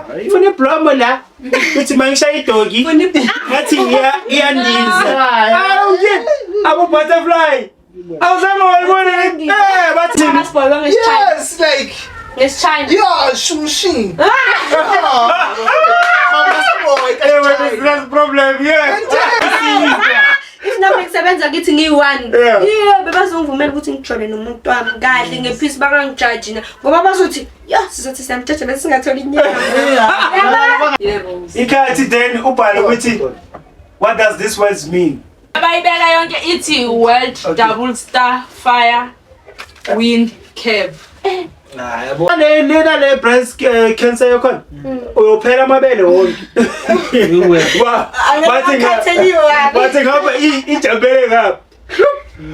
Funa iblomo la. Uthi mangishaya i-doggy. Ngathi iyandiza. Awu nje. Abo butterfly. Awuzange wayibona bathi Masboy ngesiChina. Yes, like NgesiChina. Yeah, shumshin. Mama's boy. Eh, that's problem, yeah. If nami ngisebenza kithi ngiyi-one. Yeah, bebazongivumela ukuthi ngijole nomuntu wami kahle ngephisi, bangangijaji na ngoba bazothi ya sizothi siyamjaja bese singatholi inyama. Yebo. Ikhathi then ubhale ukuthi, "What does this words mean?" Abayibeka yonke ithi world double star fire wind curve. Yabo. Le lena le breast cancer yakhona uyophela amabele wonke. Bathi ngapha ijabele ngapha.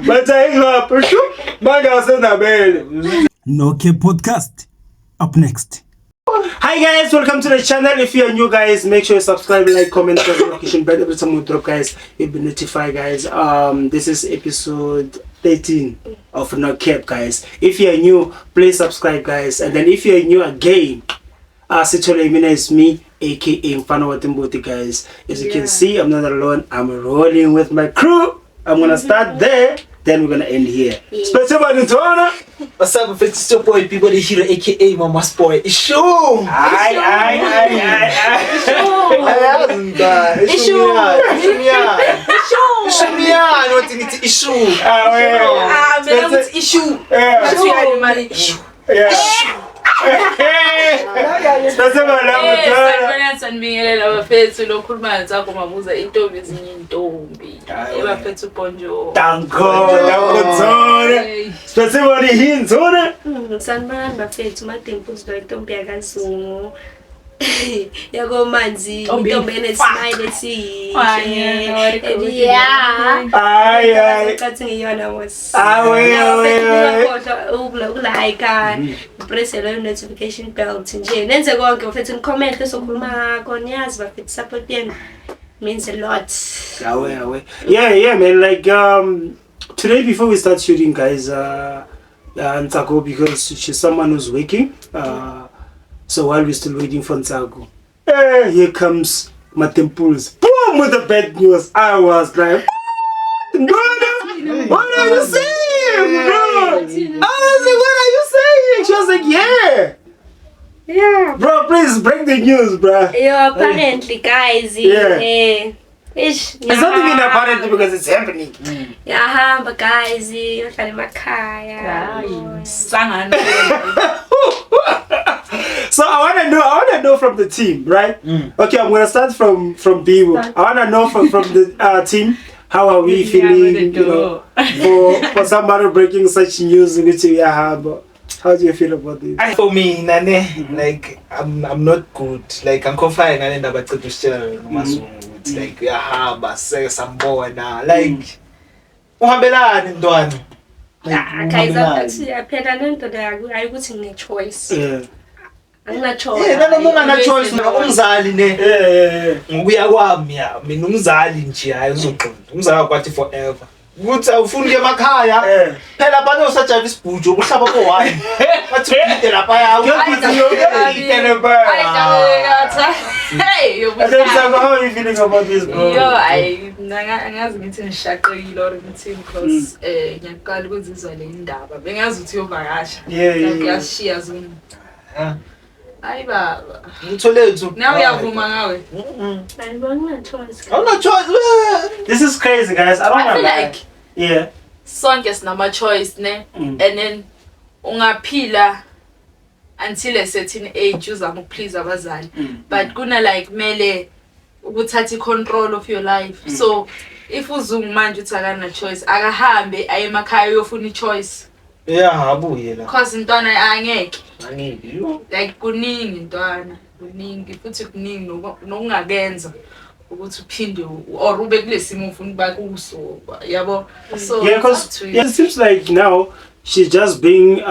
Bathi ayingapha shu manje asenabele. No Cap Podcast. Up next. Hi guys, welcome to the channel. If you are new guys, make sure you subscribe, like, comment, press the notification bell. Every time we drop, guys, you'll be notified, guys. This is episode 13 of No Cap, guys. If you are new, please subscribe, guys. And then if you are new again, Sithole Mina is me, aka Mfana Watimbuti, guys. As you can see, I'm not alone. I'm rolling with my crew. I'm gonna start there, then we're gonna end here. Special Ntwana. What's up, it's your boy, people the hero, aka Mama's boy. Ishu. Ay, ay, ay, ay, ay. Ayazi mntwana. Ishu. Ishu. Ishu miyani wathi ngithi ishu. Ah, wait. Ah, mina ngithi issue. Issue imali issue. Yeah. Special Eh, Ntwana. sanibonani, sanibingelela bafethu, lo khuluma ntsako mabuza intombi ezinye intombi. Hayi. Ebafethu, bonjour. Danko, danko Ntsone. Hey. Special Hinzone. Sanibonani bafethu, Madimples lo, intombi yakazungu yakomanzi, Ntombi. intombi enesmile esiyihle, yeah. Ay, ay. Cathi ngiyona mos. Awe, awe, awe. Ungakhohlwa ukulike, press leyo notification bell nje, nenze konke bafethu, ni-comment sokhuluma ngakho, niyazi bafethu, support yenu means a lot. Awe, awe. Yeah, man. Like today before we start shooting, guys, Ntsako, because she's someone who's working. So while we're still waiting for Ntsako, here comes Matemples. Boom with the bad news. I was like, "Brother, what are you saying, bro?" I was like, "What are you saying?" She was like, "Yeah." Bro, please break the news, bro. Yo, apparently, guys, ish. It's not even apparently because it's happening. Yahamba guys, yohlala emakhaya. Hayi, sangano. So I wanna know from the team, right? Okay, I'm gonna start from Bibo. I wanna know from the team, how are we feeling, for somebody breaking such news ukuthi uyahamba. How do you feel about this? For mina ne, like I'm not good. Like angikho fine ngale ndaba aceda usitshela yona uMazungu ukuthi like uyahamba, seke sambona, like uhambelani mntwana? Like, Ah, guys, uhambelani? actually phela lento leyo ayikuthi ngine-choice. Angina-choice. Yeah, nanoma ungana choice umzali ne, ngokuya kwami, ya mina umzali nje hayi uzoqonda umzali wakho wathi forever ukuthi awufuni ukuya emakhaya. Phela abanye usajayiva isibhujo kuhlaba ko-one bathi ugide laphaya. Hey. And then Sako, how are you feeling about this, bro? Yo, ayi, mina angazi ngithi ngishaqekile or ngithini, because ngiyaqala ukuzizwa le ndaba. Bengazi ukuthi uyovakasha. Like uyashiya Zungu. Hayi baba. Ngitholethu. Nawe uyavuma ngawe. Angiboni ngina-choice. Awuna choice. This is crazy, guys. I don't I wanna feel lie. like sonke sinama choice ne, and then ungaphila until a certain age uzama ukuplease abazali, but kuna like kumele ukuthatha i-control of your life. So if uZungu manje uthi akana choice, akahambe aye emakhaya uyofuna i-choice. Ya, abuye la. 'Cause ntwana angeke. Angeke yo. Like kuningi ntwana, kuningi futhi kuningi nokungakenza ukuthi uphinde or ube kule simo ufuna ukuba kuso, yabo, so Yeah, it's up because to you. Yeah, it seems like now she's just being.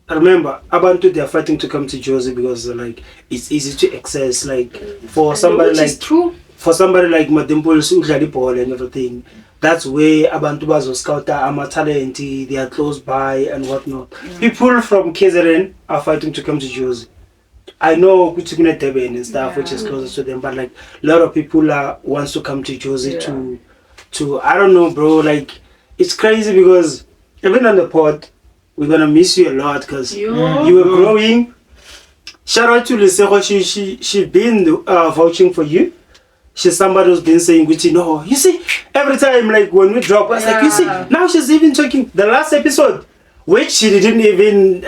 Remember, Abantu, they are fighting to come to Jozi because like it's easy to access. Like for somebody Which like is true. For somebody like Madimples udlala ibhola and everything, that's where abantu bazoscouta ama-talent. They are close by and whatnot. People from KZN are fighting to come to Jozi. I know ukuthi kune Durban and stuff, which is closer to them, but like a lot of people are wants to come to Jozi to I don't know, bro. Like it's crazy because even on the pod, we're gonna miss you a lot because You. you were growing. Shout out to Lesego, she been vouching for you. She's somebody who's been saying, "Gucci, no, you see, every time like when we drop, I was like, you see, now she's even talking the last episode, which she didn't even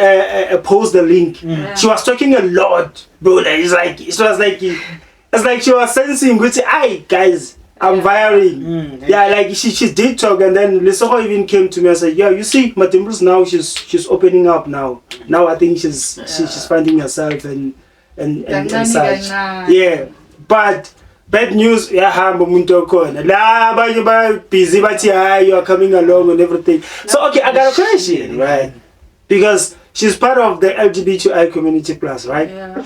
post the link. She was talking a lot, bro. Like, it's like she was sensing, Gucci, I guys, I'm firing. Yeah, like she did talk, and then Lesego even came to me and said, yeah, you see, Matimbus now she's opening up now. Now I think she's finding herself and Kancane such. kancane. Yeah, but bad news, uyahamba umuntu okhona la, abanye ba busy bathi hayi, you are coming along and everything. So okay, I got a question, right? Because she's part of the LGBTI community plus, right? Yeah.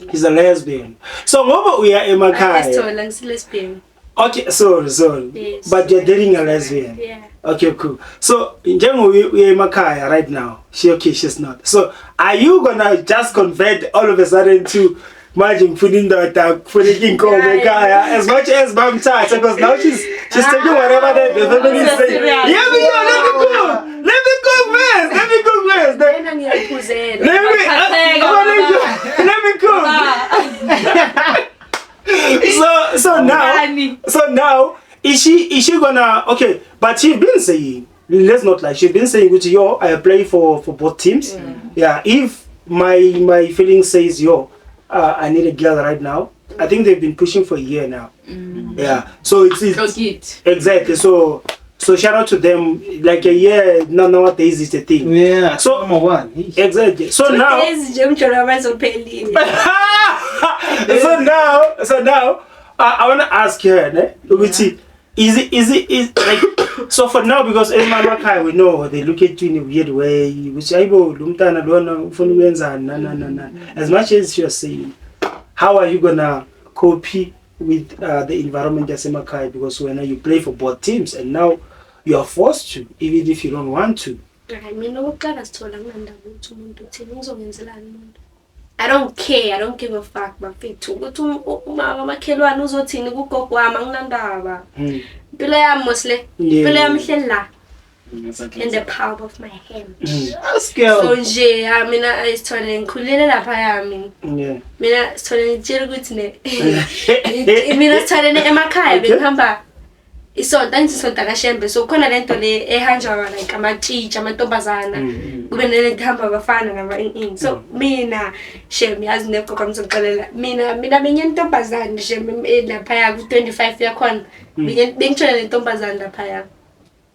She's a lesbian, so ngoba uya emakhaya. Sithole ngisi-lesbian. Okay, sorry, sorry. Yes. But you're dating a lesbian? Yeah. Okay, cool. So njengoba uya emakhaya right now, she okay, she's not, so are you gonna just convert all of a sudden to manje ngifuna indoda, kufuneka inkomo ekhaya, as much as bamthatha, because now she's taking whatever the family is saying? Serious. Yeah, but yeah, let me go, let me go first, let me go first. Lena ngiyayiphuzela. Let me Bathatheka, let me cook. So now Ngani? so now is she gonna, okay, but she's been saying, let's not lie, she's been saying ukuthi, yo, I play for both teams. Yeah, if my feeling says, yo, I need a girl right now. I think they've been pushing for a year now. Yeah, so it's Look it. Exactly. So shout out to them. Like a year now, nowadays it's a thing. Yeah, So- number one. Exactly. So Two now days nje umjolo wabazophelile. So now, I want to ask her, ne? Ukuthi, is it is like, so for now, because emakhaya we know they look at you in a weird way, which ayibo lo mntana lona ufuna ukwenzani, na na na na. As much as you're saying, how are you gonna cope with the environment yasemakhaya, because when you play for both teams and now you are forced to, even if you don't want to? Hayi, mina okokuqala sithola kunandaba ukuthi umuntu uthini, ngizongenzelani umuntu. I don't care, I don't give a fuck, bafethu, ukuthi uma amakhelwane uzothini kugogo wami, anginandaba. Impilo yami mos le. Impilo yami ihleli la in the palm of my hand. Girl. So nje ya mina sithole ngikhulele lapha mina. Mina sithole ngitshela ukuthi ne mina sithole emakhaya bengihamba isonto, angithi isonto kaShembe, so khona lento le ehanjwa like amatshitshi amantombazana, kube nalento ehamba abafana naba in. So mina shem, yazi negogo ngizocela, mina benye intombazane shem, laphaya ku 25 yakhona bengitshela lentombazane laphaya.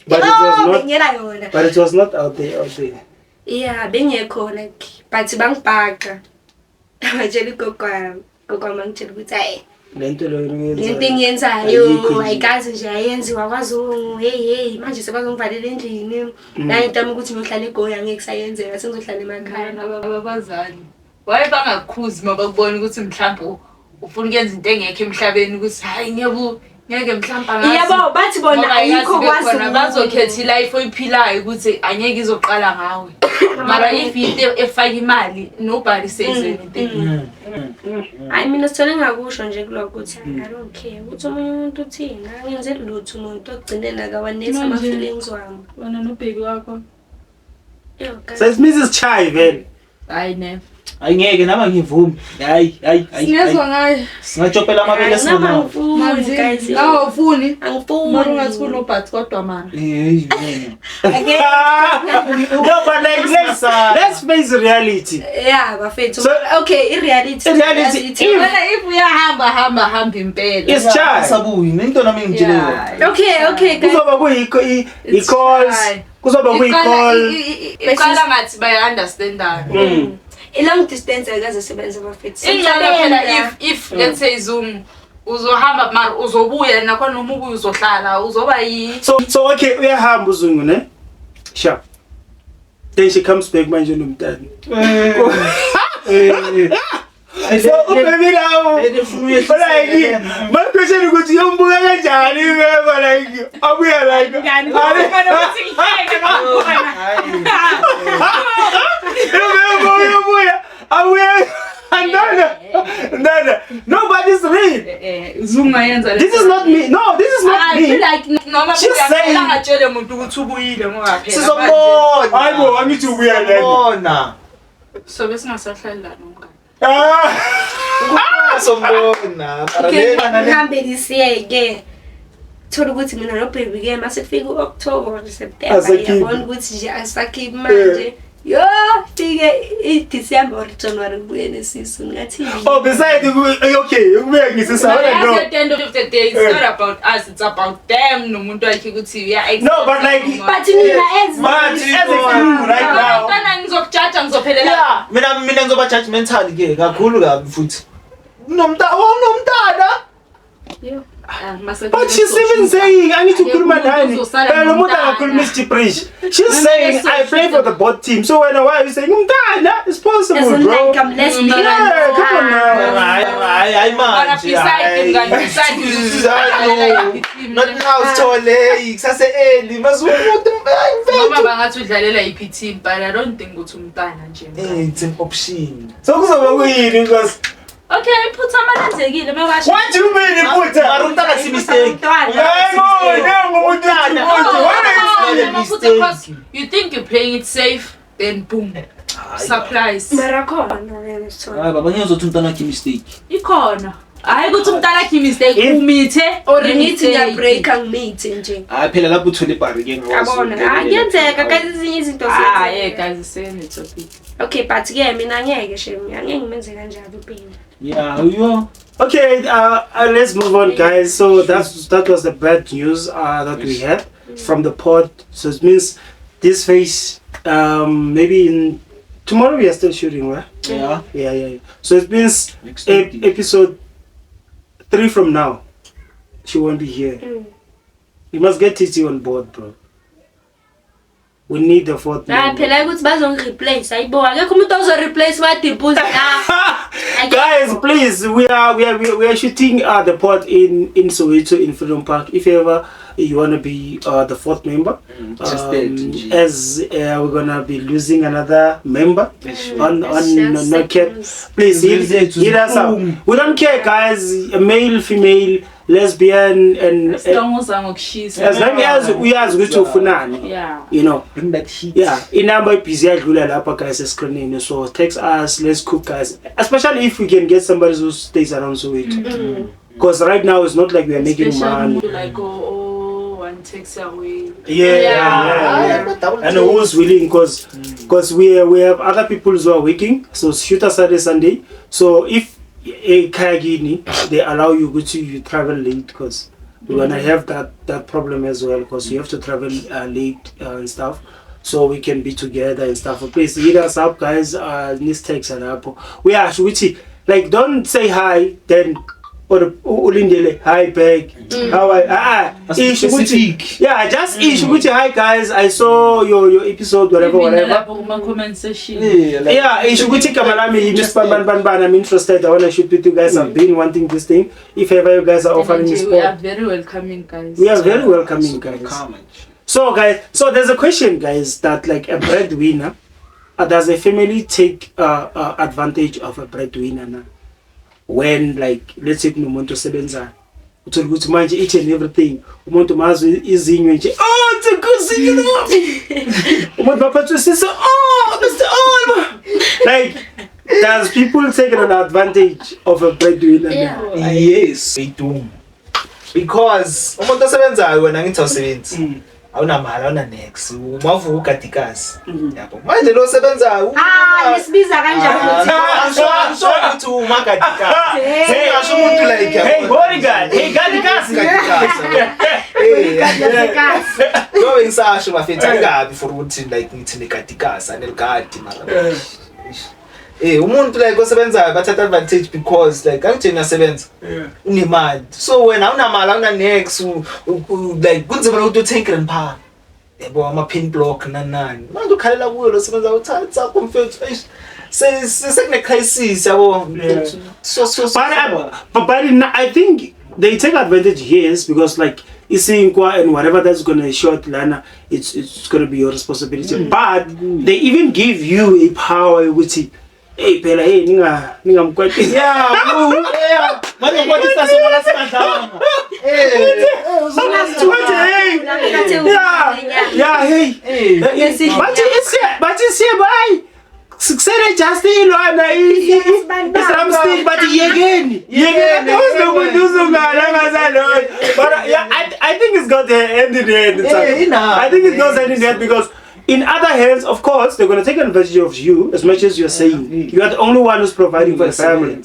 But it was not Benyela yona. But it was not out there, out there. Yeah, bengekho like, but bangibhaqa, batshela ugogo wami, gogo wami angitshela ukuthi hayi, lento leyo lento engiyenzayo Ayikho nje. Ayikaze nje ayenziwa kwaZungu. Hey hey, manje sebazongivalela endlini. Nayinto yami ukuthi ngiyohlala eGoli angeke kusayenzeka, sengizohlala emakhaya. Abazali waye bangakukhuzi uma bakubona ukuthi mhlawumbe ufuna ukuyenza into engekho emhlabeni, ukuthi hayi, ngeke ngeke mhlawumbe angazi. Yabo, bathi bona Ngoba ayikho yazi kwaZungu. bekhona bazokhetha i-life oyiphilayo ukuthi angeke izoqala ngawe, mara if into efaka imali, nobody says anything. Hayi, mina sithole engakusho nje kulokho ukuthi I don't care ukuthi omunye umuntu uthini, angenzeli lutho umuntu, okugcineni akawanesi Manje. ama-feelings wami. Wena nobheki wakho. Yo, guys. So it means it's chai vele. Hayi ne. Ayingeke nami ngivumi. Hayi hayi hayi. Singezwa ngayo. Singachopela amabele Hayi, nami singanawo. angifuni, guys. Nawe awufuni. Angifuni. Mara ungathi kunobhathi kodwa mara. Eh, eh. No, but like let's face reality. Yeah, bafethu. Okay, i-reality. I-reality, Wena if uyahamba hamba hamba impela. It's chai. Sabuyi nento nami ngitshele yona. Okay, guys. Kuzoba kuyikho i-calls. Chai. Kuzoba kuyi-call. Iqala ngathi baya-understandana. I-long distance ayikaze sebenze, bafethu. Ingcono phela Siyasebenza. if let's say Zoom uzohamba mara uzobuya nakhona, noma ubuye uzohlala uzoba yi So okay, uyahamba uZungu ne? Sure. Then she comes back manje nomntana. So ubaby now. Like, my question ukuthi yombuka kanjani imeko like abuya like Ngani kufana ukuthi ngihleke ngakubona. Imeko uyobuya abuya. No, no, but it's real. Zungayenza. This is not me. No, this is not I me. feel like noma She's saying- angatshele umuntu ukuthi ubuyile ngoba phela Sizobona. Hayibo, angithi ubuya lena. Sizobona. so besingasahlali la nomngane. Ah, Sizobona. Okay, ngihambe ngisiyeke. Thola ukuthi mina nobaby ke mase kufika u-October or September Asakhiphi. yabona ukuthi nje asakhiphi manje. Yo, fike i-December or January kubuye nesisu ngathini? Oh, beside, okay, ukubuya ngisisa. I wanna know. At the end of the day, it's not about us, it's about them nomuntu wakhe ukuthi uya No, but like- But mina as But as a crew right now. Mntana ngizokujaja ngizophelela. Yeah, mina ngizoba judgmental ke kakhulu kabi futhi. Nomntana, unomntana. But she's even saying, angithi ukhuluma nani? Phela lo muntu akakhuluma isiGibberish. She's saying, I play for the bot team. So when why are you saying, umntana? It's as possible, in bro. like I'm lesbian. Yeah, come on now. Hayi hayi hayi Mara manje. beside mngani, beside No. Not now Sithole, kusase early. Masumuntu Noma bangathi udlalela iphi team, but I don't think ukuthi umntana nje. Eh, it's an option. So kuzoba kuyini because Okay, iphutha amalenzekile mewasho. what do you mean iphutha? Mara umntana si mistake. Hayi bo, nangu umuntu uthi iphutha. What are you not a Amaphutha because mistake. you think you're playing it safe, then boom. Surprise. Mara khona wena Sithole. Hayi baba ngizothi umntana wakhe mistake. Ikhona. Hayi ukuthi umntana akhe mistake If- umithe Or ngithi ngiyabreaka ngimithe nje. Hayi phela lapho uthole ibhari ke ngakwazi. Yabona, ah kuyenzeka guys ezinye izinto Ah, yeah ziyenzeka. guys, same topic. Okay, but ke mina ngeke shem, angeke ngimenze kanjalo ubaby. Yeah, yo. Okay, let's move on, guys. So that was the bad news that we had from the pod. So it means this face, maybe in tomorrow we are still shooting, right? Yeah. Yeah. So it means Next week. episode 3 from now, she won't be here. You must get Titi on board, bro. We need the fourth Hayi member. phela ukuthi bazongireplace ayibo akekho umuntu ozoreplace wadimpuzi la. Guys, please, we are shooting the pod in Soweto in Freedom Park. If ever you wanna be the fourth member, Interested. as we're gonna be losing another member on no cap. Please hit us up. We don't care, guys. Male, female, lesbian, and As long as ngokushisa. as long as uyazi ukuthi ufunani, Yeah. you know. Bring that heat. Yeah, inumber ibhizi yadlula lapha guys escreenini, so text us, let's cook guys, especially if we can get somebody who stays around Soweto, because right now it's not like we are making Especially money. like one taxi away. Yeah. And who's willing, because we have other people who are working, so shoot us Saturday, Sunday. So if ekhaya kini they allow you to you travel late, because we're gonna have that problem as well, because you have to travel late and stuff, so we can be together and stuff. Please hit us up, guys. This text and up. We are ukuthi like don't say hi then or ulindele hi back. How I isho ukuthi yeah, just isho ukuthi hi guys, I saw your episode whatever whatever. Lapho kuma comment section. Yeah, isho ukuthi igama lami yimi Span Ban. I'm interested. I want to shoot with you guys. I've been wanting this thing. If ever you guys are offering this We are spot, very welcoming guys. we are very welcoming guys. So guys, so there's a question guys that like a breadwinner, does a family take advantage of a breadwinner now? When like let's say kunomuntu osebenzayo uthola ukuthi manje each and everything umuntu mazi izinyo nje oh ntsikuzinyo umuntu baphathwe siso oh Mr. Oh like does people take an advantage of a breadwinner now? Yes, they do. Because umuntu osebenzayo wena ngithi awusebenzi. Awunamali, awuna nex. Umavuka ugadikazi. Yabo. Manje lo osebenzayo Ah, nisibiza kanjani ukuthi Angisho ukuthi umagadikazi. Ngisho umuntu like Hey bodyguard, hey gadikazi. Hey. Gadikazi. Yo ngisasho bafethu angabi for ukuthi like ngithi negadikazi aneligadi mara. Eh umuntu like osebenzayo bathatha advantage because like angithi ngiyasebenza. Unemali. So wena awunamali awuna nex like kunzima ukuthi uthenge grandpa. Yabo ama pin block nani nani. Manje ukhalela kuyo lo sebenza uthatha kumfethu. Eish. Sekune crisis yabo. So But I think they take advantage yes because like isinkwa and whatever that's gonna short lana it's gonna be your responsibility. But they even give you a power ukuthi Hey phela, hey, ningamkwatisi. Yeah, yeah. Manje ngikwatisa sona singadlanga. Eh. Bathi hey. Yeah, hey. Bathi isiye, bathi isiye bayi. Sikusele just ilwana i-drumstick, bathi yekeni. Yekeni uzomuntu uzungala ngazalona. But yeah, I think it's got the end in the end. I think it goes hand in hand because in other hands, of course, they're going to take advantage of you as much as you're saying. You are the only one who's providing for the family.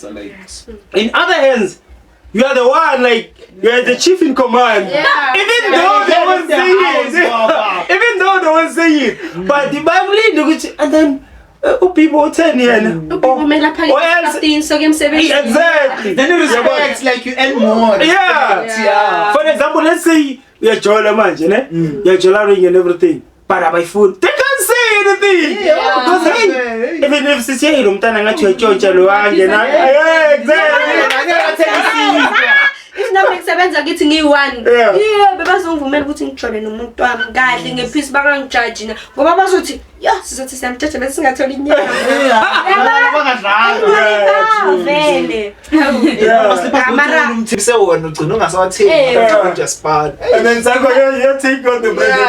In other hands, you are the one, like, you are the chief in command. Yeah. Even though they won't say it. Even though they won't say it. But the Bible, and then people turn here. Or else. Exactly. Then you respect, like, you earn more. Yeah. Yeah. For example, let's say you're jola manje, ne? You're jolaring and everything. But abayifuni. They can't say anything. Yeah. Because hey, even if sithi hey lo mntana ngathi uyatshontsha lo wangena. Yeah, exactly. If nami ngisebenza ngithi ngiyi-one. Yeah. Yeah, bebazongivumela ukuthi ngijole nomuntu wami kahle ngephisi bangangijaji na. Ngoba bazothi, "Yo, sizothi siyamjaja bese singatholi inyama." Bangadlala. Vele. Mara umthise wona ugcina ungasawathengi ngoba span. And then Sako, you take on the bread.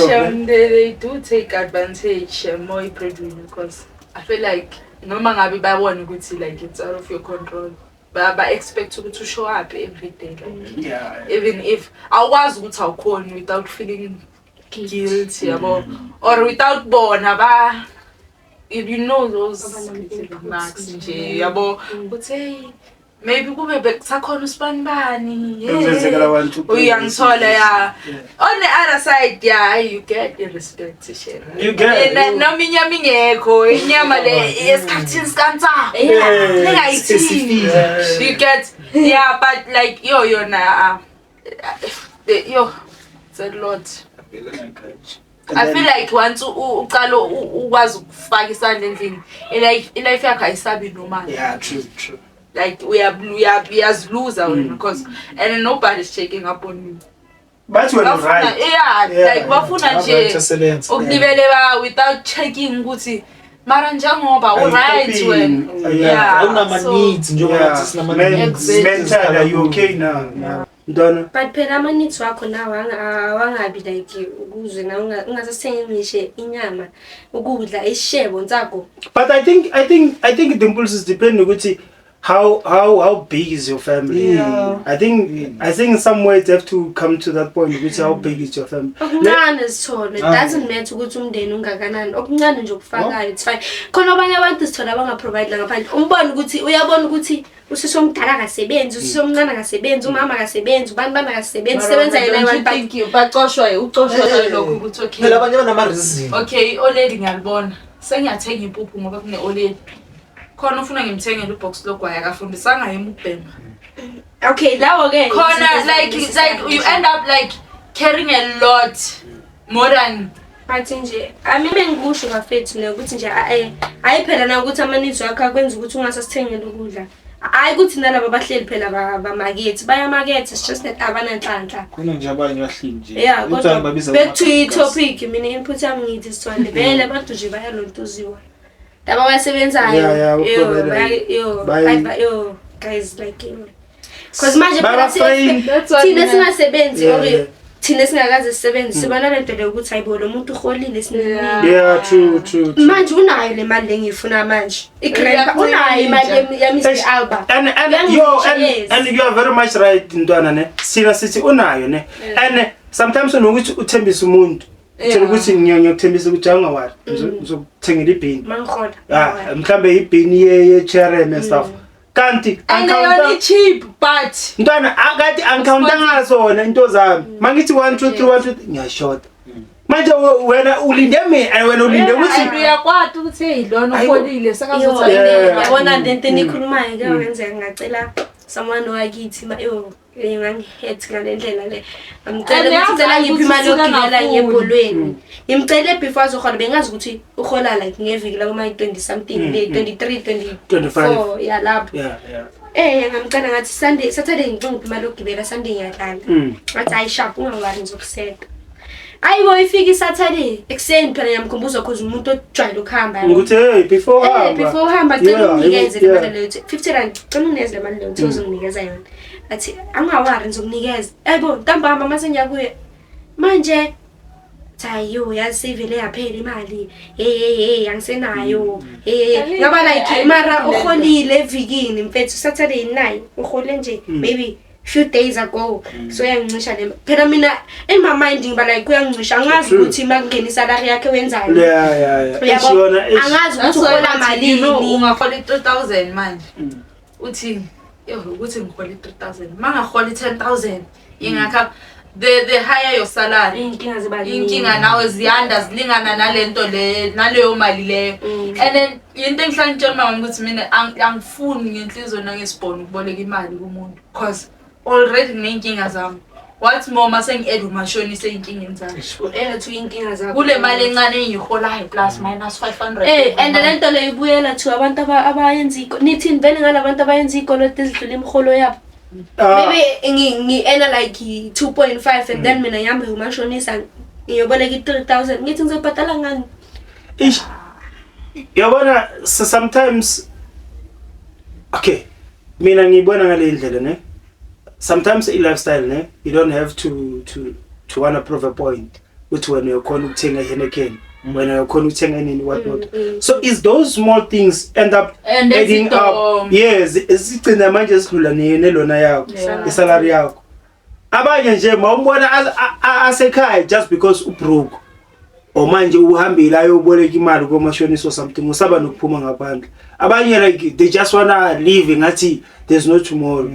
Yeah, they do take advantage more breadwinner because I feel like noma ngabe bayabona ukuthi like it's out of your control. But I expect to show up every day. Like, yeah. Even if I was without feeling guilty about or without bona ba, if you know those marks nje yabo uthi maybe kube bekusakhona usibanibani uyangithola. Yeah, on the other side, yeah, you get the respect share. You get noma inyama ingekho inyama le esikhathini sikantsako ningayithini, you get. Yeah, but like yo yona yo it's a lot. I feel like once uqala ukwazi ukufaka isandla endlini, life yakho ayisabi normal. Yeah, true. Like we are loser because and nobody's checking up on you. But you're right. Yeah, like bafuna nje ukulibeleba without checking ukuthi mara njengoba u right when. Yeah, unama needs njengoba sinama needs. Mental, are you okay now? Yeah. Ntwana. But phela ama needs wakho nawo awangabi like ukuzwe na ungasathengi ngisho inyama ukudla ishebo ntsako. But I think the impulses depend ukuthi how big is your family? Yeah. I think in some ways they have to come to that point which how big is your family. Okuncane sithole, it doesn't matter ukuthi umndeni ungakanani. Okuncane nje ukufakayo, it's fine. Khona abanye abantu sithola abangaprovide la ngaphandle. Umbona ukuthi uyabona ukuthi usisi omdala akasebenzi, usisi omncane akasebenzi, umama akasebenzi, ubani bani akasebenzi, sebenza yena one thank you. Bacoshwa ucoshwa lokho ukuthi okay. Phela abanye banama reason. Okay, olady ngiyalibona. Sengiyathenga impuphu ngoba kune olady. Khona ufuna ngimthengele ubox logwaya akafundisanga yimi ukubhema. Okay, lawo ke. Khona like you end up like carrying a lot more than but nje amime ngikusho bafethu ne ukuthi nje ayi phela na ukuthi ama-needs wakho akwenza ukuthi ungasasithengeli ukudla. Hayi ukuthi nalabo abahleli phela bamakethe bayamakethe, it's just that abananhlanhla. Khona nje abanye bahleli nje. Yeah, kodwa back to i-topic mina input yami ngithi sithwale vele abantu nje bayalontuziwa. Laba abasebenzayo yo guys like because manje thina singasebenzi or thina singakaze sisebenze siba nalento le ukuthi hayibo lo muntu uholile siningi. Yeah, true. Manje unayo le mali lengiyifuna manje. I-grandpa unayo imali ya Mr Alba. And yo and you are very much right ntwana ne. Sina sithi unayo ne. And sometimes unokuthi uthembisa umuntu. Utshela ukuthi ngiyokuthembisa ukuthi awungawari ngizokuthengela ibhini. Mangihola. Ah, mhlambe ibhini ye cherry and stuff. Kanti and cheap but ntwana akati angicounta ngasona into zami. Mangithi 1 2 3 1 2 ngiyashota. Manje wena ulinde mina wena ulinde ukuthi uyakwata ukuthi hey lona uholile sekazothi yabona lento enikhulumayo ke wenzeka ngacela someone wakithi yo ngangihet ngalendlela le. Ngicela ukuthi ngicela ngiphi imali yokugibela ngebholweni. Ngimcele before azohola bengazi ukuthi uhola like ngeviki la kuma 20 something le 23 24 yeah lapho. Yeah. Ngamcela ngathi Sunday Saturday ngicela ngiphi imali yokugibela Sunday ngiyadlala. Ngathi hayi sharp ungawari ngizokuseta. Ayibo, ifika i-Saturday ekuseni phela, ngiyamkhumbuza cause umuntu ojwayele ukuhamba, yabo. Ukuthi hey, before uhamba. Before uhamba, cela unginikeze le mali leyo, R50, cela unginikeze le mali leyo, uthi uzonginikeza yona. Athi angingawari, ngizokunikeza. Ayibo, ntambama mase ngiyabuya manje, athi hayi, yazi seyivele yaphela imali, hey hey hey, angisenayo. Hey, ngaba like, mara uholile evikini, mfethu, Saturday night uhole nje maybe few days ago, so uyangincisha le. Phela mina in my mind ngiba like, uyangincisha, angazi ukuthi uma kungena isalary yakhe wenzani. Yeah. Uyabo? Eish, yona, eish. Angazi ukuthi uhola malini. Ungahola i-3000 manje, uthi yo, ukuthi ngihola i-3000, mangahola i-10,000 ingakha. The higher your salary, Iy'nkinga ziba ziningi. Inkinga nawe ziyanda, zilingana nalento le, naleyo mali leyo. And then into engihlala ngitshela mama ukuthi mina angifuni ngenhliziyo nangesibhono ukuboleka imali kumuntu, cause already nginey'nkinga zami. What more mase ngi-add umashonisa ey'nkingeni zami? Engathi iy'nkinga zakho Kule mali encane engiyiholayo, plus minus 500. And le nto leyo ibuyela to abantu abayenza nithini vele ngala bantu abayenza iy'koloto ezidlula imiholo yabo? Ah, Maybe ngi-earna like 2.5 and then mina ngihambe umashonisa ngiyoboleka i-3000, ngithi ngizobhadala ngani? Ish. Yabona, so sometimes, okay, mina ngiyibona ngale ndlela ne. Sometimes i lifestyle ne, you don't have to wanna prove a point uthi wena uyakhona ukuthenga iHeineken, wena uyakhona ukuthenga nini, what not. So is those small things end up And adding up. Yes, isigcina manje sidlula nelona yakho, isalary yakho. Abanye nje mawumbona asekhaya just because ubroke or manje uhambile ayoboleka imali komashonisa or something, usaba nokuphuma ngaphandle. Abanye like they just wanna live ngathi there's no tomorrow.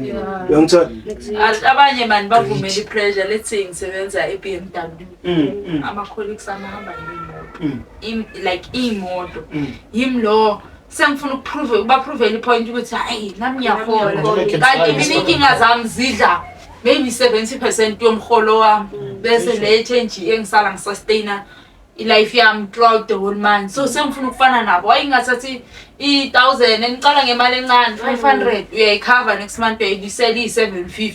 Uyangithola? Abanye mani bavumela i-pressure. Let's say ngisebenza e-BMW, ama-colleagues ami ahamba ngey'moto. Like iy'moto. Yimi lo sengifuna ukuprove, ubaprovele ipoint ukuthi hayi, nami ngiyahola. Ngiyahola. Kanti mina iy'nkinga zami zidla maybe 70% yomholo wami, bese le change engisala ngisustaina i-life yami throughout the whole month. So sengifuna ukufana nabo. Wayingathathi i-1000 enicala ngemali encane, 500, uyayikhava, next month uyayibuyisela iyi-750.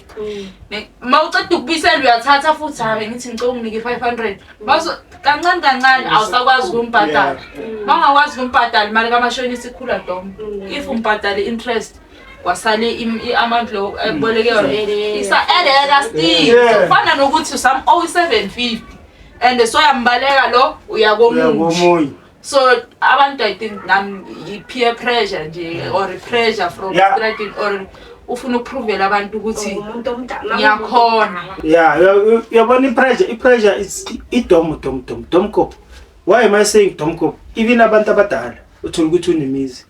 Ma uceda ukubuyisela uyathatha futhi, habe ngithi ngicela unginike i-500. Bazo kancane kancane awusakwazi ukumbhadala. Ma ungakwazi ukumbhadala, imali kamashonisa ikhula dom. If umbhadale i-interest, kwasale i-amount lo eboleke yona isa-addeka still. Kufana nokuthi usam-owe i-750 and soyambaleka lo, uya komunye. Uyakomunye. So abantu, I think nami i-peer pressure nje or i-pressure from stradini or ufuna ukuprovela abantu ukuthi Umuntu omdala. Ngiyakhona. Yeah, uyabona i-pressure is idomo dom dom domkop. Why am I saying domkop? Even abantu abadala uthola ukuthi unemizi,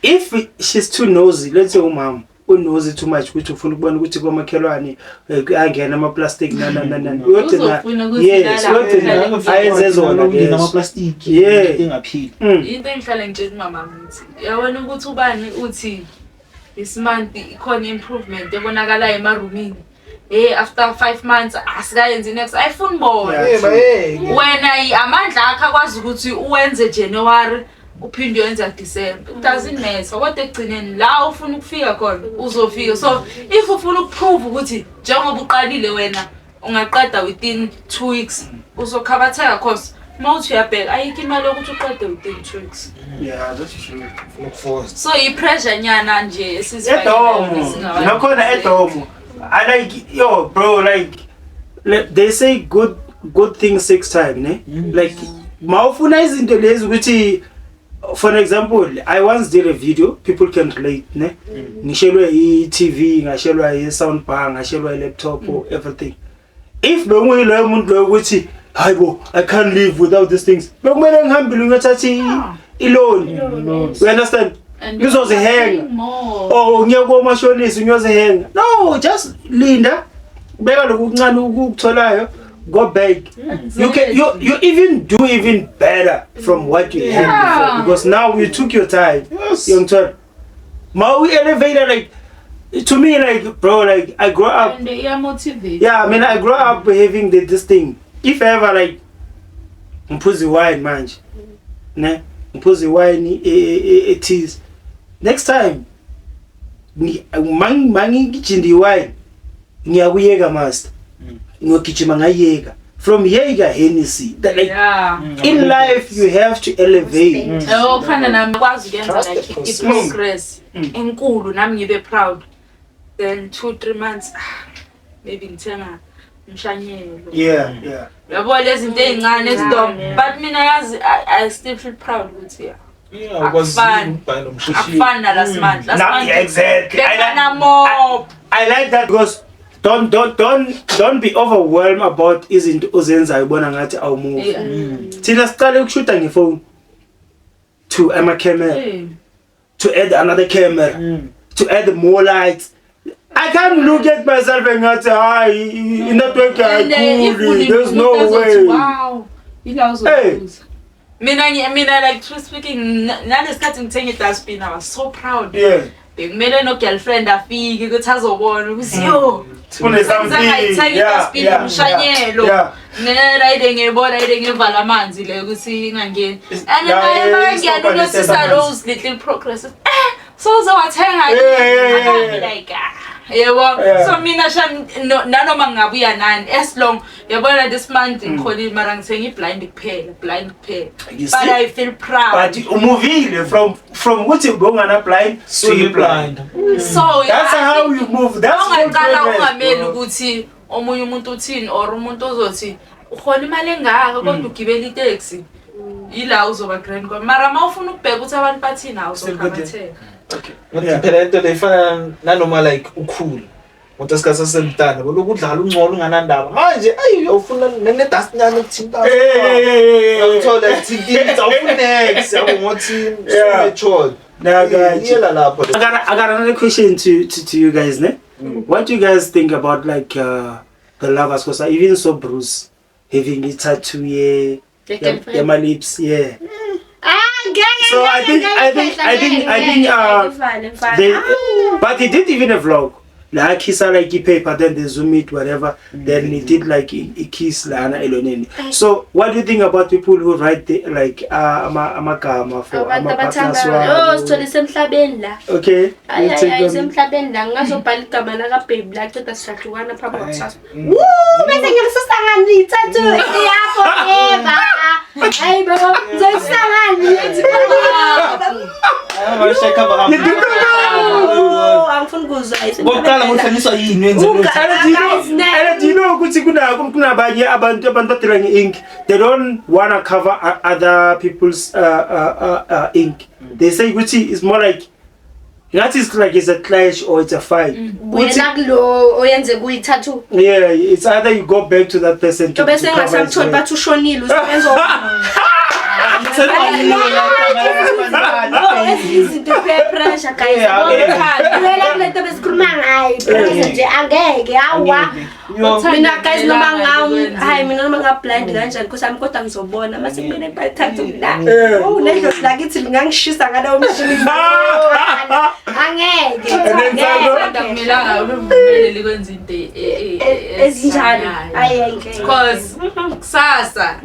if she's too nosy, let's say umama unosy too much ukuthi ufuna ukubona ukuthi komakhelwane kuyangena ama-plastic nani nani nani, uyogcina Uzofuna ukuthi yes, nala- uyogcina ayenze zona lezo. Namaplastiki, into engaphili. Into engihlale ngitshela umama ngithi, uyabona ukuthi ubani uthi this month ikhona improvement ebonakalayo emarumini, hey, after 5 months asikayenzi next, ayifuni bona. Bayeke. Wena amandla akho akwazi ukuthi uwenze January, uphinde uyenza December, it doesn't matter, kodwa ekugcineni la ufuna ukufika khona uzofika. So if ufuna ukuprove ukuthi njengoba uqalile wena ungaqeda within 2 weeks, uzokhabatheka, cause uma uthi uyabheka ayikho imali yokuthi uqede within 2 weeks. Yeah, that's true. Ufuna ukuforce. So i-pressure nyana nje esizifakela Edomo yona nakhona edomo. I like, yo bro, like they say good things takes time ne. Like mawufuna izinto lezi ukuthi, for an example, I once did a video, people can relate ne. Ngishelwe i-TV, ngashelwa i-sound bar, ngashelwa i-laptop or everything. If benguyiloyo muntu loyo ukuthi hayibo, I can't live without these things, bekumele ngihambile ngiyothatha i-loan, you understand? And Ngizozihenga. more. Or ngiye komashonisa ngiyozihenga. No, just linda, beka lokhu kuncane ukutholayo, go back. You can you even do even better from what you had before, because now you took your time. Uyangithola? Ma elevator, like to me, like bro, like I grew up And iyamotivate. Yeah, I mean, I grew up having this thing, if ever like ngiphuza iwine manje ne, ngiphuza iwine ethize, next time mangigijinda iwine ngiyakuyeka, master, ngiyogijima ngayiyeka. From here you got Hennessy. That like Yeah. in life you have to elevate. Yabo kufana nami kwazi ukuyenza Trust the like process. i-progress enkulu nami ngibe proud. Then 2 3 months maybe ngithenga umshanyelo. Yeah, yeah. Yabo lezi zinto ey'ncane ezidom. But mina yazi I still feel proud ukuthi yeah. Yeah, ukwazile Akufani. ukubhala umshini. Akufani na last month. Last Now, month yeah, exactly. I Befana like, mob. I like that because don't be overwhelmed about izinto ozenzayo ubona ngathi awumove. Yeah. Thina siqale ukushuta ngefone to ama camera, to add another camera, to add more lights. I can't look at myself and ngathi hayi i-network And if ayikhuli, there's no uzothi, way. Wow. Ila Hey. uzobuza. Mina like truth speaking nalesikhathi ngithenga i-dustbin I was so proud. Yeah. Bekumele no girlfriend afike ukuthi azobona ukuthi yo Kune something. ngayithenga i-dustbin Yeah, umshanyelo. yeah. Nerayide ngiyibona ide ngivala amanzi le ukuthi ingangeni. And Yeah, naye yeah, makangena unothisa yeah. those little progresses. So uzowathenga Yeah. like yebo. Yeah. So mina sham nanoma ngingabuya nani as long yabona this month ngikholile mara ngithenga i-blind kuphela blind kuphela. You But see? I feel proud. But umuvile from ukuthi ubongana blind to you blind. So That's I how think you move. That's full ungaqala progress, ungameli bro. ukuthi omunye umuntu uthini or umuntu ozothi uhola imali engaka kodwa ugibela iteksi. Ila uzoba grand kwa. Mara mawufuna ukubheka ukuthi abantu bathini awuzokhabatheka. Ngathi phela into le ifana nanoma like ukhulu. Umuntu esikhathi sasemdala lokhu udlala ungcono unganandaba. Manje ayi ufuna ne-dust nyana ukuthinta. Hey. Uyangithola ithinta awufuni next yabo ngothi Yeah. matured. Nah, guys. Iyela lapho. I got another question to you guys, ne? What do you guys think about like the lovers? Because I even saw Bruce having a tattoo, yeah, The girlfriend. yeah, my lips, yeah. So So I think they, but he did even a vlog. Like he saw like a paper, then they zoom it, whatever. Then he did like a kiss lana eloneni. So what do you think about people who write the, like amagama for abantu ama partners abathanda oh wabo? sithole semhlabeni la. Okay. Hayi you take hayi on- semhlabeni la ngazobhala igama lakababy la ceda siyahlukana phambi kwakusasa. Woo bese ngilisusa ngani i-tattoo iya forever. Hayi bo ngizoyisusa ngani? Oh angifuni kuzwa Kokuqala ngokuhlanyiswa yini wenze lokhu? And do you know ukuthi kunabanye abantu badila nge-ink, they don't wanna cover other people's ink. They say ukuthi it's more like that is like it's a clash or it's a fight. Buyela kulo oyenze kuyi-tattoo. Yeah, it's either you go back to that person to, Bese to cover his engasamtholi work. bathi ushonile usebenza izinto peer pressure guys. Buyela kule nto besikhuluma ngayo pressure nje angeke awa. Mina guys noma hayi mina noma ngablind kanjani because ami kodwa ngizobona mase kumele ngibhale la. Oh nedlozi lakithi lingangishisa ngalowo mshini. Angeke. Akumelanga ulivumele likwenze into Ezinjalo. Hayi angeke. Because kusasa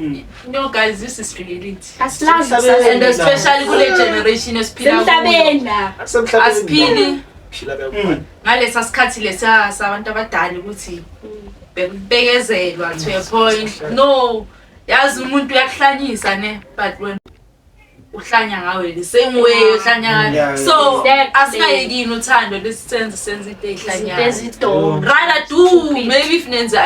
no guys this is reality. Asilazi And especially kule generation esiphila kuyo. semhlabeni la. Asiphili ngalesa sikhathi lesa sabantu abadala ukuthi bekubekezelwa to a point. No, yazi umuntu uyakuhlanyisa ne but when uhlanya ngawe the same way uhlanya ngayo. So asingayekini uthando lesisenze senze into ehlanyayo. Izinto Rather do maybe if nenza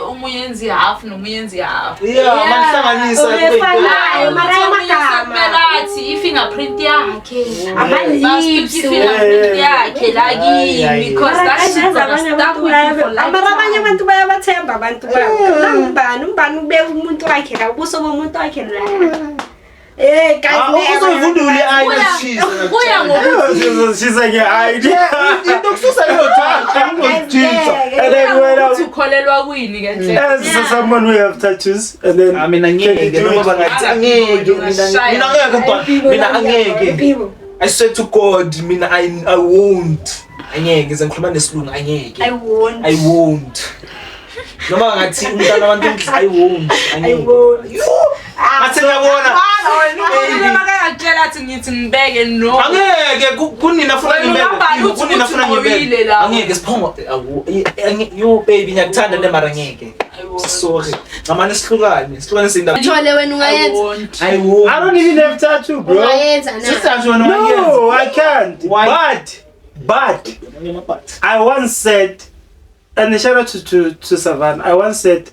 omunye yenze half nomunye yenze half. Yeah, manihlanganisa Ubefanayo mara amagama. Melathi i-fingerprint yakhe. Ama-lips. I-fingerprint yakhe la kimi because that shit gonna stuck with you for life. Mara abanye abantu bayabathemba abantu babo. Nangubani umbani ubeka umuntu wakhe la ubuso bomuntu wakhe la. Eh guys Uzoyivundula i-eyelash. Kuya ngokuthi She's like, yeah, I Into kususa leyo tattoo uzojitsa. And then when ukuthi ukholelwa kwini ke nje. as someone who have tattoos and then Ah mina ngeke noma bangathi angeke mina ngeke ntwana mina angeke. I swear to God mina I won't. Angeke ngize ngikhuluma nesilungu angeke. I won't. I won't. Noma ngathi umntana abantu I won't. I won't. Ngathi ngiyabona. Makangakutshela athi ngithi ngibeke no. Angeke kunina funa Wena ungabhali ngibeke. uthi Kunina funa uthi ngibeke. ugqokile la. Angeke siphongo. Yo baby ngiyakuthanda ne mara ngeke. won't. Sorry. Ngamane sihlukane. Sihlukane sindaba. Thole wena I ungayenza. won't. I won't. I don't even have tattoo, bro. Ungayenza na. Sister wena ungayenza. No, I can't. Why? But I once said, and shout out to Savannah, I once said,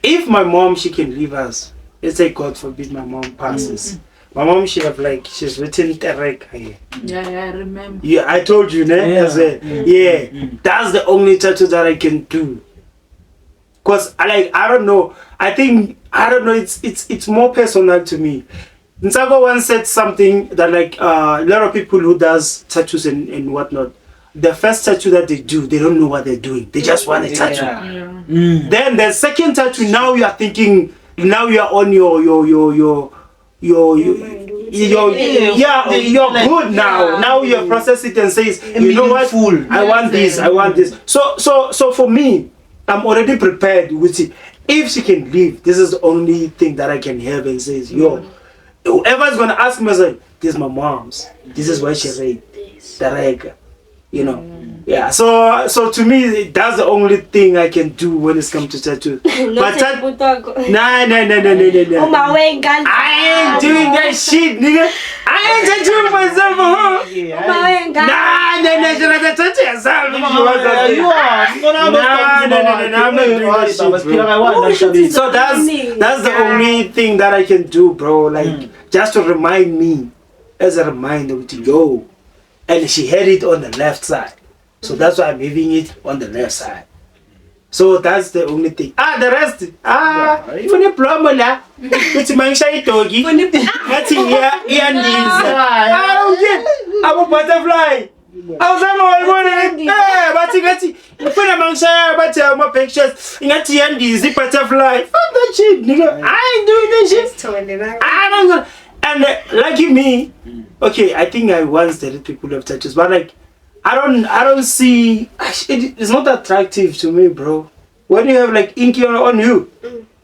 if my mom, she can leave us, let's say God forbid my mom passes. My mom, she have like, she's written Terek here. Yeah, yeah, I remember. Yeah, I told you, ne? Yeah. As well. Yeah. That's the only tattoo that I can do. Cause I don't know. I think I don't know. It's more personal to me. Ntsako once said something that like a lot of people who does tattoos and whatnot, the first tattoo that they do, they don't know what they're doing. They just want a tattoo. Yeah. Yeah. Then the second tattoo, now you are thinking, now you are on your you're good now. Yeah. Now you process it and says, you know what, I want this, I want this. So for me, I'm already prepared with it. If she can leave, this is the only thing that I can have and says, yo, whoever's gonna ask me, say, this is my mom's. This is why she read. Tereka. You know. Yeah. So to me, that's the only thing I can do when it's come to tattoo. But that, nah. I ain't doing that shit, nigga. I ain't tattooing myself for her. Nah. She rather tattoo herself. You are. Nah, I'm not doing that shit, bro. So that's the only thing that I can do, bro. Like just to remind me, as a reminder, to yo. And she had it on the left side. So that's why I'm having it on the left side. So that's the only thing. The rest. Funny plumber la. It's my shy doggy. That's here. I don't get. I'm a butterfly. I was but pictures. Butterfly. Fuck that shit, nigga. I ain't doing that shit. I don't know. And lucky me, okay, I think I once dated people who have tattoos, but like, I don't see it's not attractive to me, bro. When you have like ink on you,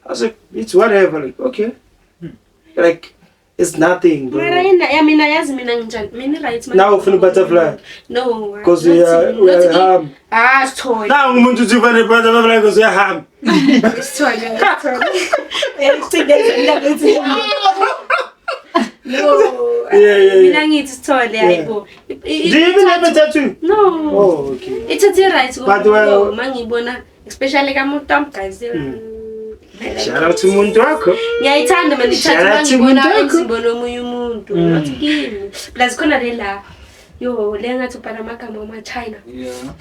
I was like, it's whatever. Like, okay, like it's nothing, bro. Now for the butterfly. No, because we are harm. Now I'm going to do the butterfly because we are harm. No. Yeah. Do you even have a tattoo? No. Oh, okay. It's a right. But well, especially guys. Shout out to muntu wakho. Ngiyayithanda mina i-tattoo mangibona umzimba womunye umuntu. Not kimi. Plus khona le la. Yo, le ngathi ubhala amagama ama-China. Yeah.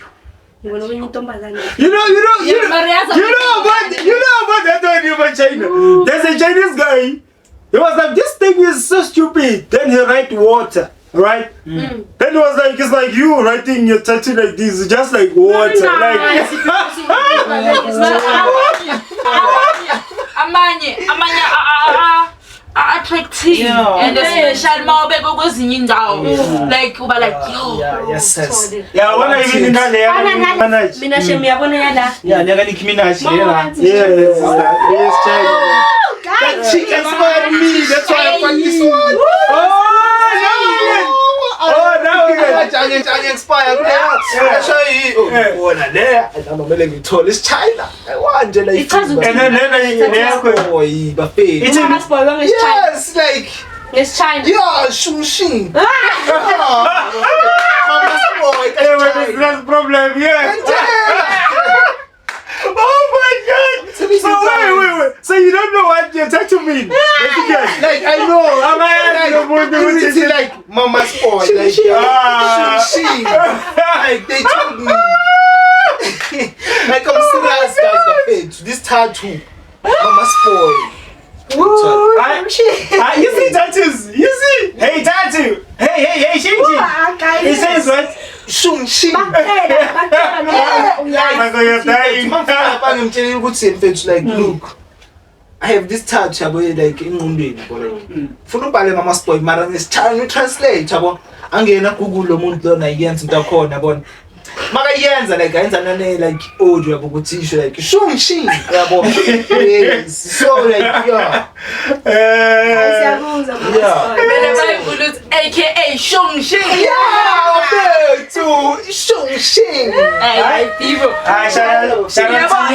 You know about that one about China. There's a Chinese guy. He was like, this thing is so stupid. Then he write water, right? Then he was like, it's like you writing your tattoo like this, just like water. No, like amanye attractive, yeah. And especially mawubeka kwezinye indawo, like uba like yo, yes yes, yeah, wona even in le mina shem yabona yala, yeah, neka Nicki Minaj lela, yes yes, child. That chick inspired me, that's why I got this one. Oh no, I inspired me. Ubona le noma ngithole isiChina. I want like and then yes, like it's China. Yeah, shung. That's problem, yeah. Oh my God! So wait. So you don't know what your tattoo mean? Like I know. Like, like mama's boy. Like she. Like they told me. Like I'm serious, guys. This tattoo, mama's boy. You see tattoos? You see? Hey tattoo! Hey, Shinji! He says what? Shung Shin. Like, look, I have this tattoo like ingqondweni yabo like ufuna ubhale mama's boy mara ngesithanda translate yabo angena Google lo muntu lona yenza into yakhona yabona makayenza like ayenza nane like audio yabo ukuthi isho like shung shin yabo yes so like yeah siyabuza mama bayivula ukuthi aka shung shin yeah bethu shung Shing. Hayi Bibo. Hayi, shout out to you,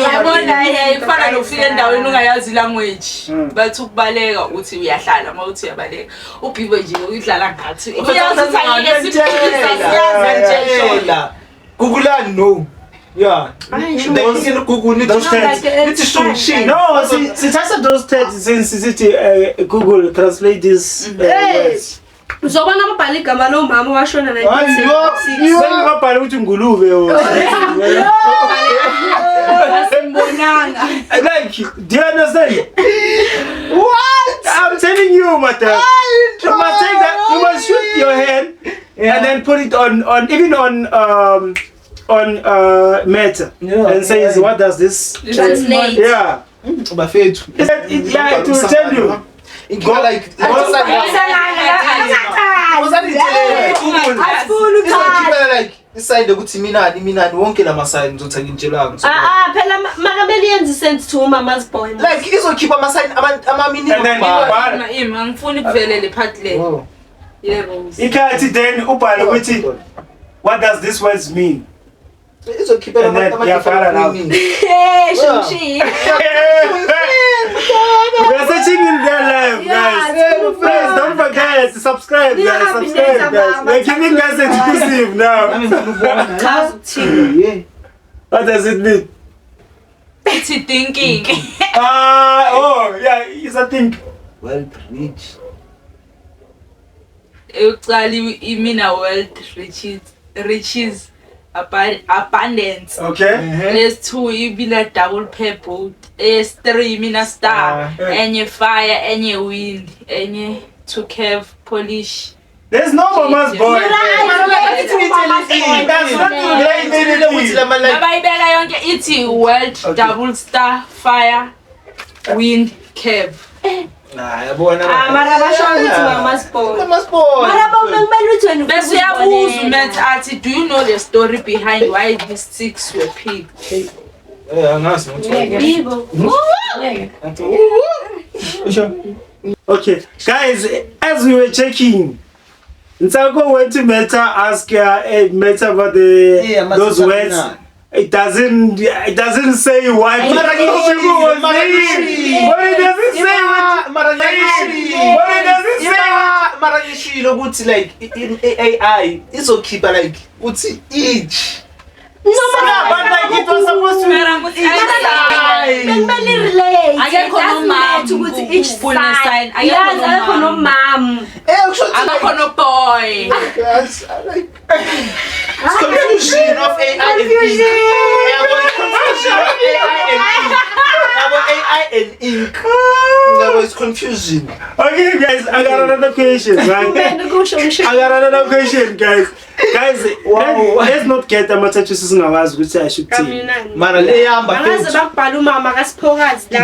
Yabona my hey ifana nokufika endaweni ungayazi language. Mm. Bathi ukubaleka uthi uyahlala uma uthi uyabaleka. UBibo nje uyidlala ngathi. Uyazi ukuthi angeke siphikise siyazi nje. Ngiyantshela. Google no. Yeah. Those- Google nithi those No, like, nithi shung shing. No, sithatha those texts since sithi Google translate this Hey. words. Uzobona ababhala igama lomama owashona Hayi, yo, 1976. yo. Sengibabhala ukuthi ngulube or Asimbonanga. like, do you understand? What? I'm telling you, madam. You must take that. You must shoot your hand and then put it on even on Meta and say, what does this Translate. Yeah, Bafethu. it will tell you. Inkinga like Asifuni ukuchaza. Izokhiphela like iside ukuthi minani minani wonke lama sign ngizothi ngitshelanga. Ah ah phela makamele yenze sense to umama's boy. Like izokhipha ama sign ama meaning. And then ibhala Ima angifuni kuvele le part le. Oh. Yebo. ikhathi then ubhale ukuthi what does this words mean? Izokhiphela And then ama iyabhala lapho. meaning. Hey, shimshi. We are searching in real life, Yeah, guys. it's Please don't forget to subscribe, Yeah, guys. Subscribe, guys. We're giving guys exclusive now. Chaza ukuthini. What does it mean? Ithi thinking. Ah, oh, yeah, it's a thing. Well bridge. Eyokuqala imina world riches abundance. Okay. Lesi-two ibina double pair boat. Eyesi-three imina star. Enye fire, enye wind, enye to curve polish. There's no mama's boy. That's not Ukuthi lama like Abayibeka yonke ithi world Okay. double star fire wind curve. Nah, yabona. Ah mara basho ukuthi mama's boy. Mama's boy. Mara kumele uthi wena Bese uyabuza uMatt athi do you know the story behind why these six were picked? Eh angazi ukuthi. Bibo. Okay, guys, as we were checking, Ntsako went to Meta ask Meta about the Yeah, those words. It doesn't say why people was saying. But it doesn't say what. Mara But it doesn't say what. mara ngishilo ukuthi like i-AI izokhipha like uthi each. Yeah, but like it was supposed to. Bekumele relate. Akekho nomama ukuthi each kune sign. sign. Akekho Yes, akekho nomama. nomama. Eh kusho ukuthi Akekho no boy. Guys, I like it's confusion of AI and ink. Yabo, it's confusion of AI and ink. Yabo, AI and ink. Yabo, it's confusion. Okay, guys, I got another question, right? Kumele kusho ngisho. I got another question, guys. Guys, Wow. let's not get ama-tattoos singawazi ukuthi I should take. Kaminani. Mara le yamba Bangaze bakubhala umama kaSiphokazi la.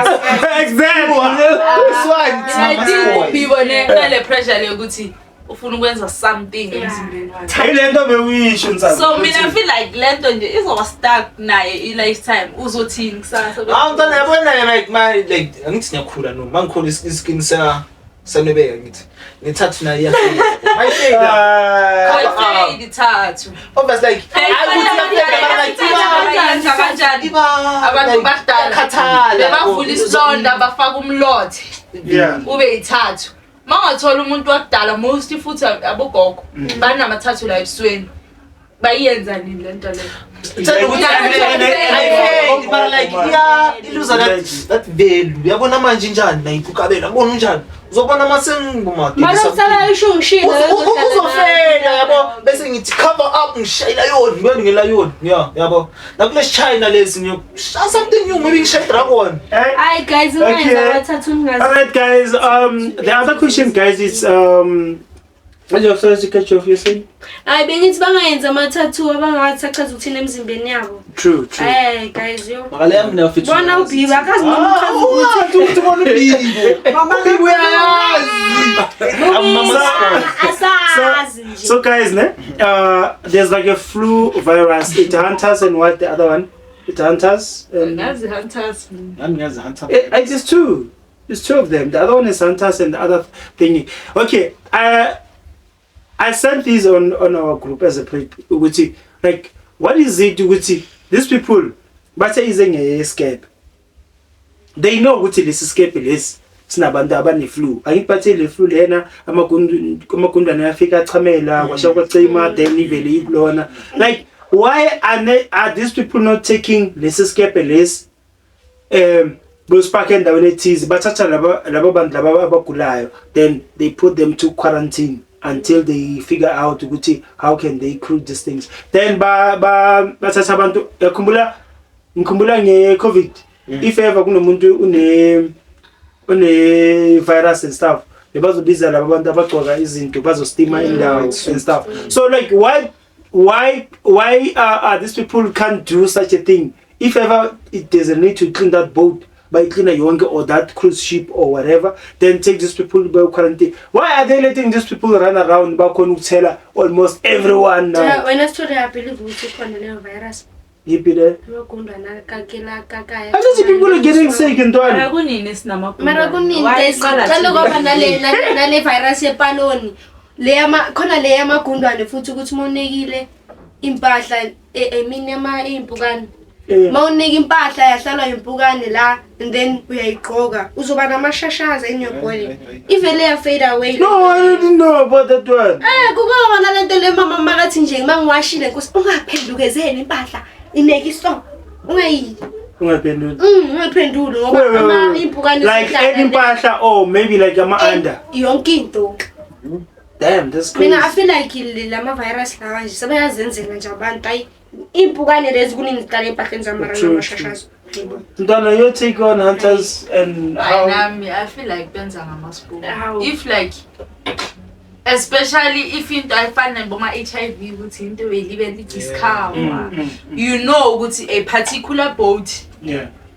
Exactly. This one, it's I mama's think boy. Bibo nale pressure le ukuthi ufuna ukwenza something emzimbeni wakhe. Ile nto bewuyisho Ntsako. So mina I feel like lento nje izoba stuck naye i-lifetime uzothini kusasa. Ah, mntwana yabona like my like angithi ngiyakhula no mangikhula iskin sa sanwebeka ngithi ngithathu naye iyafika. Mayifika. Ayifade ithathu. Obviously like Abayenza kanjani? Abantu bakudala khathala. Bebavula isilonda bafaka umlothe Yeah. ube yithathu. Mangathola umuntu wakudala most futhi abogogo banamathathu la ebusweni. Bayenza nini lento le? Thanda ukuthi ayifade mara like iya iluza that value. Uyabona manje njani like ukabela ubona unjani? Uzobona mase ngibuma. Mara usala isho ngishilo. Uzofela yabo bese ngithi cover up ngishaya ilayoni ngiyona ngelayoni yeah yabo nakule China lesi ngiyoshaya something new maybe ngishaya dragon Ay guys, ungenza amathathu ungazi. All right, guys. The other question, guys, is what you sorry to catch you off, you saying? Ay bengithi bangayenza amathathu abangawathi achaza ukuthini emzimbeni yabo. True, true. Ay guys yo. Mara le yami nafethu. Bona uBibo akazi noma uchaza ukuthi ukuthi ubona uBibo uBibo uyayazi asazi nje. So guys, ne? There's like a flu virus. It hunters and what the other one? It hunters. And Ngazi hunters. Nami ngazi hunter. it is two. It's two of them. The other one is hunters and the other thingy. Okay, I sent these on our group as a ukuthi like What is it ukuthi these people bathe ize ngescape? They know ukuthi lesi scape lesi sinabantu abane-flu. Angithi bathe le flu lena amagundwane ayafika achamela kwasha kwacima, then ivele ikulona. Like, why are these people not taking lesi skepe lesi bosipaka endaweni ethize, bathatha laba bantu laba abagulayo, then they put them to quarantine until they figure out ukuthi how can they cure these things? Then ba ba bathatha abantu, yakhumbula, ngikhumbula nge-COVID, if ever kunomuntu une virus and stuff, bebazobiza laba bantu abagcoka izinto bazostima indawo and stuff. So like, why are these people can't do such a thing? If ever there's a need to clean that boat, bayiklina yonke, or that cruise ship or whatever, then take these people by quarantine. Why are they letting these people run around, bakhona ukuthela almost everyone now? Wena Sithole, I believe ukuthi ikhona leyo virus. Yiphi le? Amagundwana kakela kakaya. Angithi people are getting sick, ntwana. Mara kunini sinamagundwane? Mara kunini? Why Guys, iqala qale today? kwaba nale virus yepaloni le yama khona, le yamagundwane futhi, ukuthi mawunekile impahla, I mean yama impukane. Mawunika impahla yahlalwa impukane la and then uyayigqoka, uzoba namashashaza in your body, ivele ya fade away. No, I didn't know about that one. Kukwaba nalento le, mama makathi nje mangiwashile, nkosi, ungaphendukezeli impahla, ineke iso, ungayi Ungaphenduli. Ungaphenduli ngoba Wait, wait, ama wait. impukane Like zihlala any impahla or maybe like ama-under? Yonke into. Damn, that's crazy. Mina I feel like lama virus lawa nje sebeyazenzela nje abantu. Ayi, iy'mpukane lezi kunini ziqala ey'mpahleni zamara True, namashashazo. Ntwana, your take on hunters and Hayi, how nami I feel like benza ngama-spoon. Hawu. If like, especially if into ayifani boma-HIV, ukuthi into belibe lidiscover, you know ukuthi a particular boat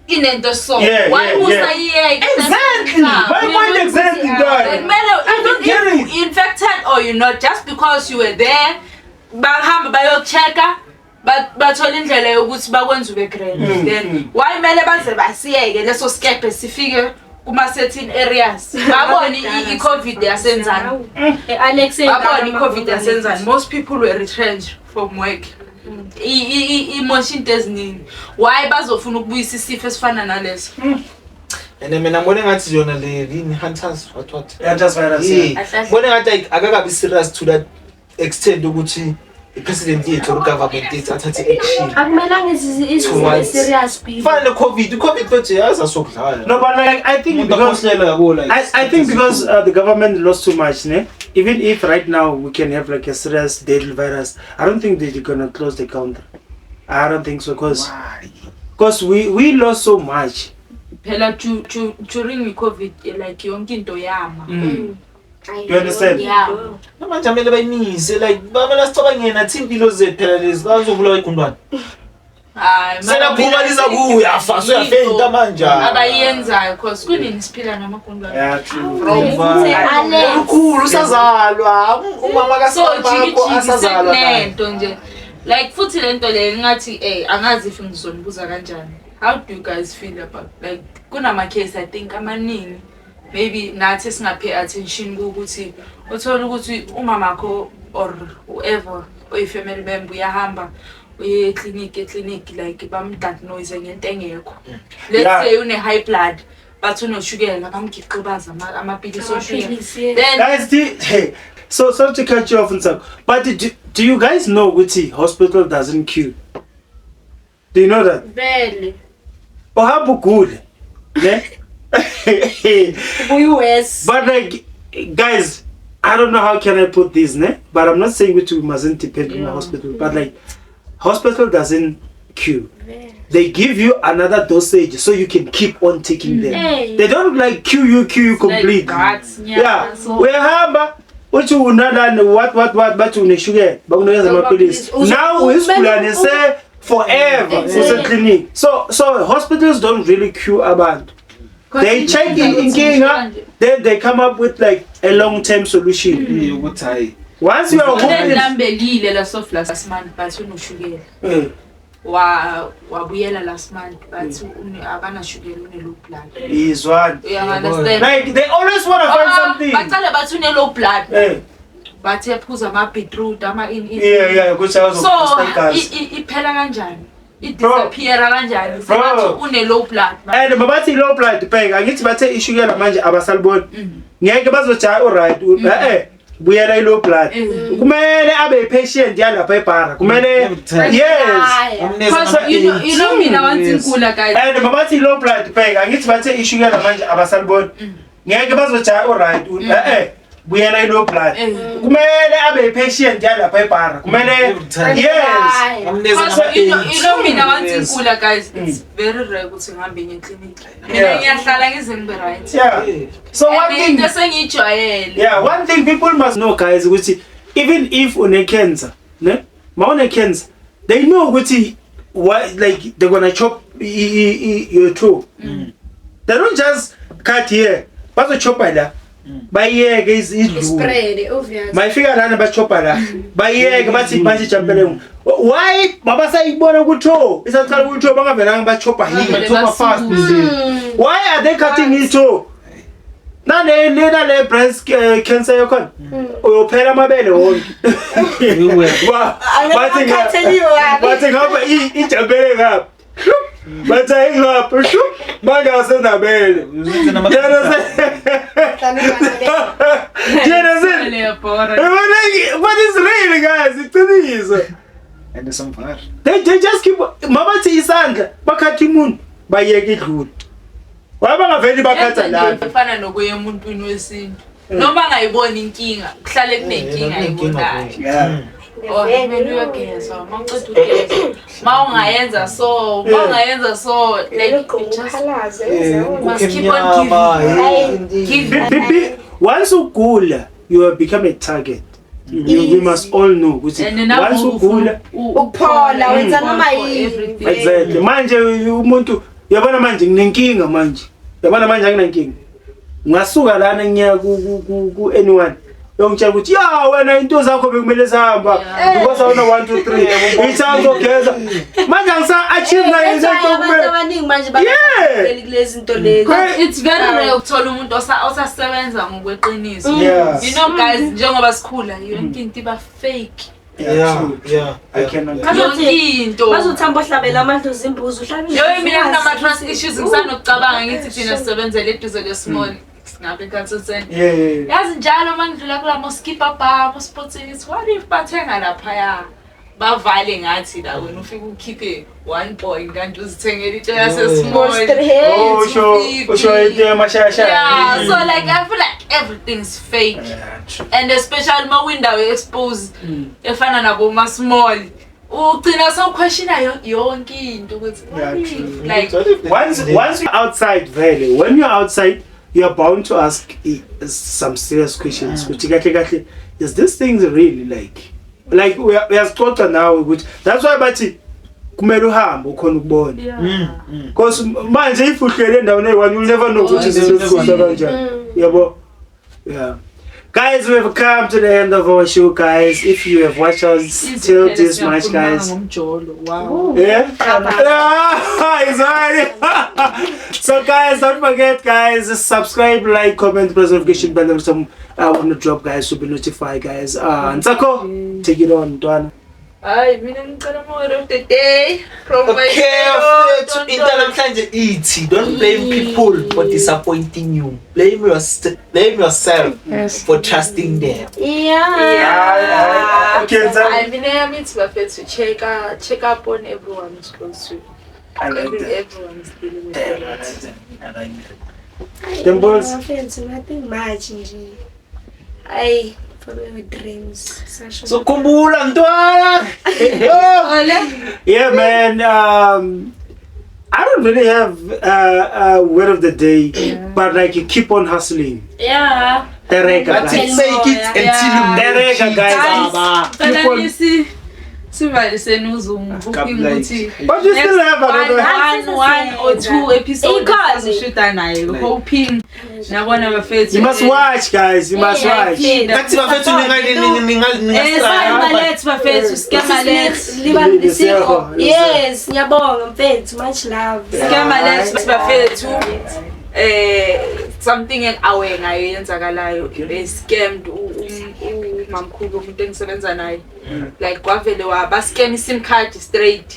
inento, so why musayiyeke? Exactly. My point exactly, dog. Kumele I don't get even if it. infected or you not, just because you were there, bahamba bayocheck-a, bathola indlela yokuthi bakwenze ube grand, then why kumele baze basiyeke leso skepe sifike kuma-certain areas, babone i-COVID yasenzani? Alex. Babone i-COVID yasenzani? Most people were retrenched from work. Imosha into eziningi. Why bazofuna ukubuyisa isifo esifana naleso? And mina ngibona engathi yona le yini, hunters, what what. Hunters virus, yeah. Yeah. Ngibona engathi like akakabi serious to that extent ukuthi i-president yethu or government yethu athathe action. Akumelanga Towards- serious people. Fana ne-COVID, i-COVID mfethu yazi asokudlala. No, but like, I think Umuntu because akhohlela yabo, like I think because the government lost too much, ne? Even if right now we can have like a serious deadly virus, I don't think they're gonna close the country. I don't think so, Why? 'cause we lost so much. Phela during i-COVID, like yonke into yama. You understand? Yeah. Namanje amele bayimise, like bamele sicabangeni nathi impilo zethu phela lezi, bazobulawa igundwane. Hayi, mara Selaphuma mina liza kuya fa soyafeyinta manje. Abayenzayo, cause kunini siphila namagundwane? Yeah, true. Alex. Olukhulu usazalwa umama So kasabakho jiki asazalwa naye. sekunento nje like futhi lento le ngathi angazi if ngizonibuza kanjani. How do you guys feel about, like, kunama-case, I think amaningi maybe nathi singapay attention ukuthi uthole ukuthi umamakho or whoever oyi-family member uyahamba uye eklinikhi, eklinikhi like bamdiagnose ngento engekho. Let's say une-high blood, bathi unoshukela, bamgiqibaza amapilisi oshukela. Amaphilisi, yeah. Then Guys, hey, so sorry to cut you off, Nsako, but do you guys know ukuthi hospital doesn't queue? Do you know that? Vele. Uhamba ugule, ne? Ubuye worse. But like, guys, I don't know how can I put this, ne? But I'm not saying we mustn't depend on the hospital. But like, hospital doesn't queue. They give you another dosage so you can keep on taking them. Hey. They don't like queue you completely. Like guts, Yeah. so Uyahamba uthi unalani, what what what, bathi uneshukela, bakunikeza amaphilisi. Now isigulane se forever useclinic. So hospitals don't really queue abantu. They check inkinga, then they come up with like a long term solution. Ukuthi hayi. Once you are hooked Lambelile la soft last month, but unoshukela. Wa wabuyela last month, but akanashukela, une low blood. Is one. You understand? Like they always want to find Ah, something. Baqale bathi une low blood. Bathe phuza ama beetroot ama in in. Yeah, ukuthi So azoboosta igazi. iphela kanjani? I-disappear kanjani? Bro. Sengathi une low blood. And mabathi low blood, bheka, angithi bathe ishukela manje abasaliboni. Ngeke bazojaya uright. Buyela i-low blood. Kumele abe patient yalapha ebhara. Kumele, Every time. yes. Because you know mina once ngigula, guys. And mabathi low blood, bheka, angithi bathe ishukela manje abasaliboni. Ngeke bazojaya uright. Buyela i-low blood. Kumele abe patient yalapha ebhara. Kumele, Every time. yes. Because you know mina once ngigula, guys, it's very rare ukuthi ngihambe ngiye clinic. Mina ngiyahlala ngize ngibe right. Yeah. So one And thing into esengiyijwayele. Yeah, one thing people must know, guys, ukuthi even if une cancer, ne? Ma une cancer, they know ukuthi what, like, they're gonna chop your toe. They don't just cut here. Bazochopa la. Bayeke izidlule. Spread obvious. Mayifika lana bachopa la. Bayeke bathi manje jumpele. Why mabasayibona ukuthi oh isaqala ukuthi oh bangavelanga bachopa here. Chopa fast nje. Why are they cutting it toe? Nale lena le breast cancer yakhona uyophela amabele wonke. Bathi ngapha ijabele ngapha. Bathi ayingapha shu manje asenabele. Do you understand? Liyabhora. But it's real, guys, iqiniso. And some far. They just keep mabathi isandla bakhatha imuntu bayeke idlule. Why bangaveli bakhatha Yenza nje lana? efana nokuya emuntwini wesintu. Noma angayiboni inkinga, kuhlale kunenkinga ayibonayo. Oh, kumele uyogezwa, uma uceda ugezwa. Ma ungayenza so, ma ungayenza so, like you just must keep on giving. Give. Once ugula, you have become a target. We must all know ukuthi And now once ugula Ukuphola, wenza noma for yini. everything. Exactly. Manje umuntu, uyabona manje nginenkinga manje. Uyabona manje anginankinga. Ngasuka lana ngiya ku anyone. Uyongitshela ukuthi ya wena into zakho bekumele zihamba because awuna 1 2 3. Ithi angizogeza. Manje angisa achieve na into Abantu kumele. abaningi manje Yeah. kulezi zinto lezi. It's very rare ukuthola umuntu osasebenza ngokweqiniso. Yes. You know, guys, njengoba sikhula yonke into iba fake. Yeah, true. Yeah. I cannot. Yonke into. Bazothi hamba ohlabela amadlozi imbuzi uhlabile. Yo, mina nginama-trust issues, ngisanokucabanga ngithi thina sisebenzele eduze kwe-small singabe eCancer Center. Yeah. Yazi njalo uma ngidlula kula mo-skipper bar, mo-sports, ngithi what if bathenga laphaya, bavale ngathi la wena ufike ukhiphe 1 point kanti uzithengele into yase-small. Oh, usho into yamashayashaya. Yeah, so like I feel like everything's fake. Yeah, true. And especially uma kwindawo expose efana nabo ma-small, ugcina sewuquestiona yonke into ukuthi what Yeah, if, true. like Once you're outside vele, when you're outside, you're bound to ask some serious questions ukuthi kahle kahle, is this thing really like uyazixoxa nawe ukuthi that's why bathi kumele uhambe ukhona ukubona, because manje if uhlele endaweni eyi-one, you'll never know ukuthi izinto zikusa kanjani, yabo. Yeah. Guys, we have come to the end of our show, guys. If you have watched us till this much, guys. Ngomjolo, wow. Yeah. Ah, it's So guys, don't forget, guys, subscribe, like, comment, press notification bell every time I want to drop, guys, to be notified, guys. Ntsako, take it on, Dwana. Hayi, mina ngicela ama-word of the day from my Okay, mfethu, into namhlanje ithi don't blame people for disappointing you. Blame yourself for trusting them. Yeah. Okay, Ntsako. Hayi, mina yami ithi bafethu, check up on everyone who's close to you. I like that. Everyone's dealing with a I lot. like that. I like that. Dimples. Mfethu, nothing much nje. Ayi, follow your dreams. Sasho. So khumbula ntwana. Yeah, man. I don't really have a word of the day, but like you keep on hustling. Tereka, That's guys. it. Fake it until you make Tereka, it. guys. Baba. Keep on- Cela sivaliseni uzungu hoping ukuthi But you still have another. one or two episodes Ikhona. sizoshuta naye, hoping nabona bafethu. You must watch, guys. You must watch. Ngathi bafethu ninga Scamalet bafethu, scamalet. Liba. Yes, ngiyabonga mfethu, much love. Scamalet bafethu. Something awe ngayo yenzakalayo, they scammed Mamkhulu, umuntu engisebenza naye, like kwavele wabascan i-SIM card straight,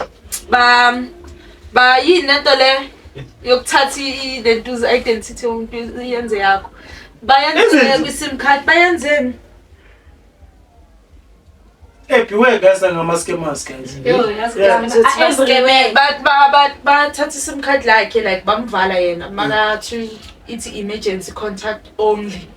ba ba yini lento le yokuthatha lento identity yomuntu iyenze yakho, bayenze Is it? kwi-SIM card, bayenzeni. Hey, beware guys, ngama-scammers, guys. Yo, yazi Yeah. everywhere. Bathatha i-SIM card lakhe, like bamvala yena, makathi ithi emergency contact only,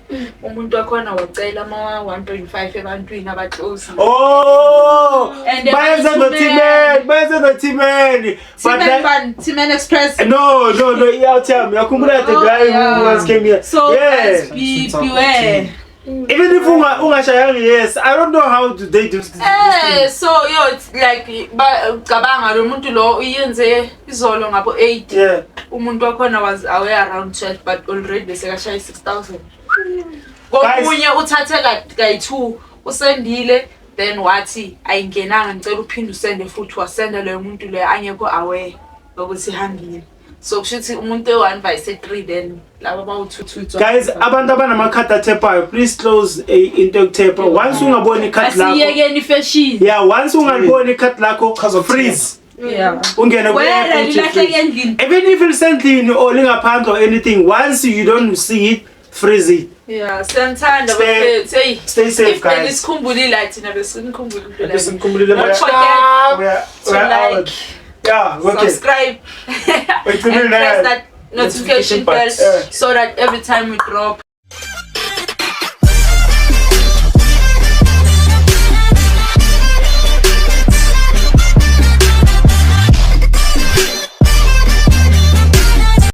umuntu wakhona wacela ama-1.5 ebantwini abaclose. Oh, And bayenze no-T-Man, bayenze no-T-Man. But T-Man Ban, T-Man Express. No, i-out yami. Uyakhumbula the Oh, guy who yeah. once came here? So Yeah. guys, be beware. Even if ungashayanga, yes, I don't know how do they do this. Eh, so yo, it's like cabanga lo muntu lo uyenze izolo ngabo 8. Umuntu wakhona was away around 12, but already bese kashaya 6000. Komunye uthathe kayi-2, usendile, then wathi ayingenanga, ngicela uphinde usende futhi, wasenda loyo muntu loyo angekho aware ukuthi ihambile. So kusho ukuthi umuntu e-1 vayise 3, then laba bawu-2. Guys, abantu abanamakhadi athepayo, please close into yokuthepa. Once ungaboni ikhadi lakho, Asiyekeni ifashion. Yeah, once ungaliboni ikhadi lakho, Chaza. Freeze. Ungene Wena ku-app uthi lilahleke freeze. endlini. Even if lisendlini or lingaphandle or anything, once you don't see it, freeze it. Yeah, siyanithanda bafethu. Hey, Stay safe, if guys. benisikhumbulile, thina besinikhumbulile. Besikhumbulile. Don't forget We to are out. like, Yeah, okay. subscribe Wait, and press that notification Notification bell button. so that every time we drop